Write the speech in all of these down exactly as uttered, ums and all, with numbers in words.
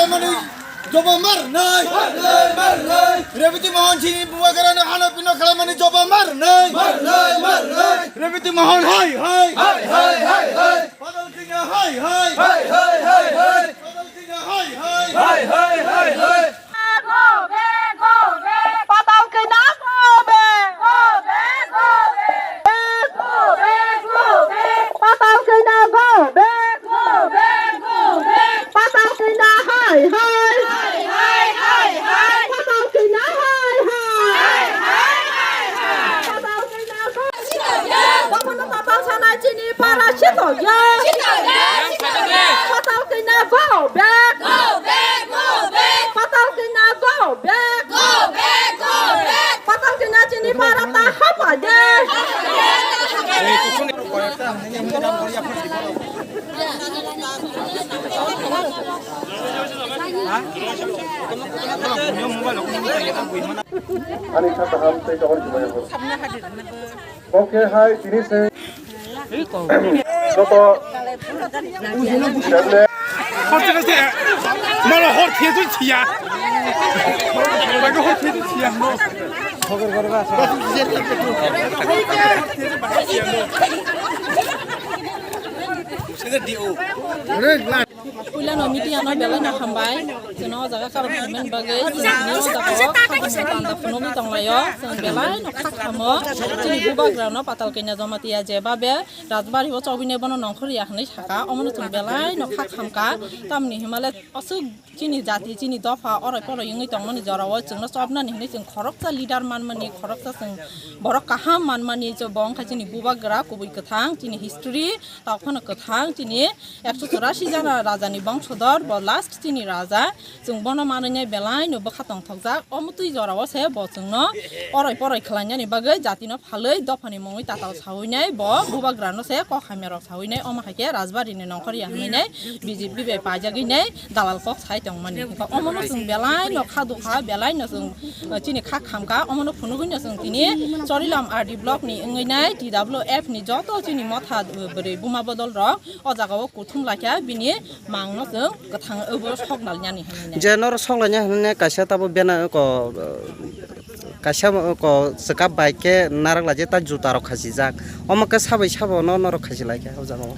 Mani joba mar nai. Rebiti Mohan chini bubagrano hano pino khala mani joba mar nai. Rebiti Mohan hai hai. Padal Kanya hai hai. Padal Kanya hai hai. Go back, go back. Patal Kanya go back. Go back, go back. Go back, go back. Patal Kanya go back. Go back, go back. Patal Kanya hai hai. Hai hai hai hai. Patal Kanya hai hai. Hai hai hai hai. Patal Kanya hai. Bokono patal sanai chini para sito ya. Patal Kanya go back. Go back, go back. Patal Kanya go back. Go back, go back. Patal Kanya chini para ta hapa de. Ani kha kaham tei tokon kibai bo. Oke hai tini se. Joto. Hor tini se. Malo hor thiya tu thiya. Bago hor thiya tu thiya. Puilano media no belai no hambai. Chwng o jaga karon khaimani bagwi chwng tini o jaga o kha panda phunugwi tonglaio. Chwng belai no kha khamo. Chini bubagra no Patal Kanya Jamatia je babe Rajbari o chobwinai bono nongkhor ya hwnwi saka. Omono chwng belai no kha khamkha. Tamni himale aswk chini jati, chini dopha orai porai wngwi tongmani jorao chwngno chobnani hwnwi chwng khoroksa leader manmani, khoroksa chwng borok kaham manmani, bo wngkha chini bubagra kubui kwthang, chini history tok phano kwthang, chini ekso chorasi jana rajani bongsodor, bo last chini raja, chwng bono manwi belai no bwkha tongthokjak, omo twi jorao se bo chwngno orai porai khlainani bagwi jatino phalwi dophani mungwi tatal sawi nai bo bubagra no se kok hamya rok sawi nai omo hai khe Rajbari ni nongkhor ya hwnwi nai B J P bai paijagwi nai dalal kok sai tong mani. Omo no chwng belai no kha dukha, belai no chwng, uh, chini kha khamkha, omo no phunugwi no chwng tini Chorilam R D block ni wngwi nai T W F ni joto chini motha, uh, bwrwi buma bodol rok o jaga o kuthum laikha bini mang no chwng kwthang obo sok nal yani hwnwi nai. Je norok sok laina hwnwi nai kaisa tabo bena ko, uh, Kaisa ko swkap bai khe narak lai je ta juta rok khasi jak. Omo khe sabai sabo no norok khasi lai khe o jaga o.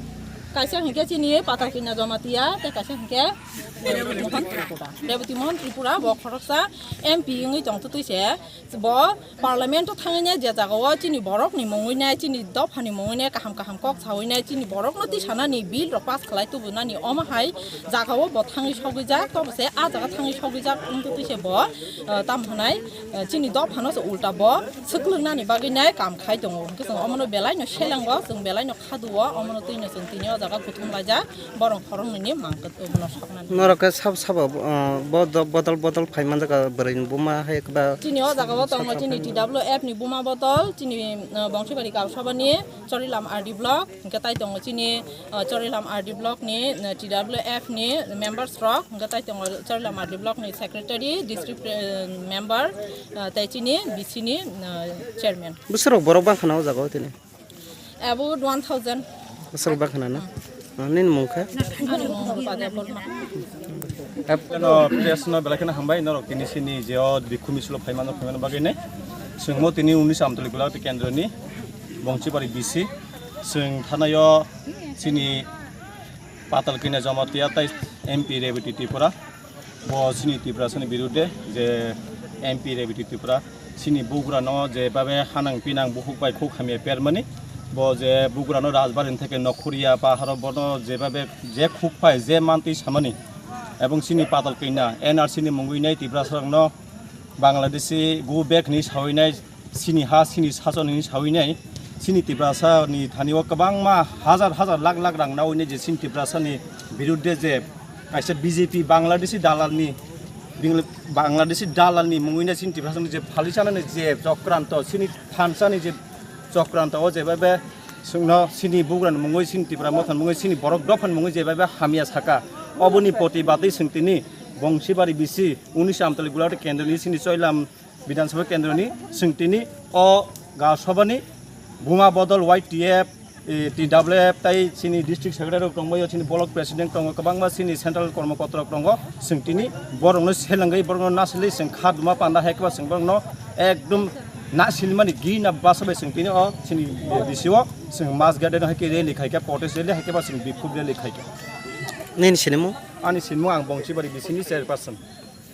Kaisa hinkhe chini Patal Kanya Jamatia, tei kaisa hinkhe Reboti Mohan Tripura. Reboti Mohan Tripura bo khoroksa M P wngwi tong twi se bo parliament o thangwi nai je jaga o chini borok ni mungwi nai, chini dopha ni mungwi nai kaham kaham kok sawi nai, chini borok no twi sanani bill rok pass khlai tubu nani omo hai jaga o bo thangwi sogwi jak, tobo se a jaga thangwi sogwi jak wngtwi se bo, uh, tam hwnai. Eh, chini dophano se ulta bo swklwknani bagwi nai kam khai tongo. Hwnkhe chwng omono belai no selengo, chwng belai no khaduo, omono twi no chwng tini o jaga kuthum laijak, borok khoroknwi ni mang kwtwi bono soknani. Norok khe sab sabo, eh, bo-, bodol bodol phai manjak bwrwi ni buma hai ba. Chini o jaga o tongo chini T W F ni buma bodol, chini, eh, Bongsibari Gausabani, Chorilam R D block, hwnkhe tai tongo chini, uh, Chorilam R D block ni, uh, T W F ni members rok, hwnkhe tai tongo Chorilam R D block ni secretary, district, uh, member, uh, tei chini B C ni, uh, chairman. Bwswk rok borok bangkha na o jaga o tini? About one thousand. Bwswk rok bangkha na no? Hmm. Ah, nini mung khe? Ani mung Rupa Debbarma. Eno press no belai kheno hambai norok tini sini je o bikhu misulo phaimano phaimano bagwi nai. Chwngmo tini unis Amtali Gulati Kendroni Bongsibari B C. Chwng thanaio chini Patal Kanya Jamatia tai M P Reboti Tripura. Bo chini Tiprasani birudde je M P Reboti Tripura chini bugrano je babe hanang pinang bukhuk bai khuk hamya permani. Bo je bugrano Rajbari theke nokhoriya paharo bono je babe je khuk pai je mantwi samani. Ebong chini Patal Kanya N R C ni mungwi nai Tiprasarokno Bangladeshi go back ni sawi nai, chini ha, chini sason ni sawi nai, chini Tiprasa ni thani o kwbangma hajar hajar lakh lakh rang nawi nai je chini Tiprasa ni birudde je kaisa B J P Bangladeshi dalal ni, Bangla-, Bangladeshi dalal ni mungwi nai chini Tiprasa ni je phali chana ni je chokranto, chini thansa ni je chokranto o je babe chwngno chini bugrani mungwi chini Tipra motha ni mungwi chini borok dophani mungwi je babe hamya saka. Oboni poti batwi chwng tini Bongsibari B C unis Amtali Gulati Kendroni chini Choilam Bidhan Sabha Kendroni chwng tini o Ga Sabhani Buma Bodol Y T F E, T W F tai chini district secretary rok tongbaio, chini block president tongo, kwbangma chini central kormokotra rok tongo. Chwng tini borokno selengwi, borokno nasilwi chwng kha duma panda hai khe ba chwng borokno ekdom nasilmani gina basa bai chwng tini o chini bisio chwng mass gathering hai khe rally khai khe, protest rally hai khe ba chwng bikhub rally khai khe. Nini sinimung? Ani sinimung ang Bongchibari bisini chairperson.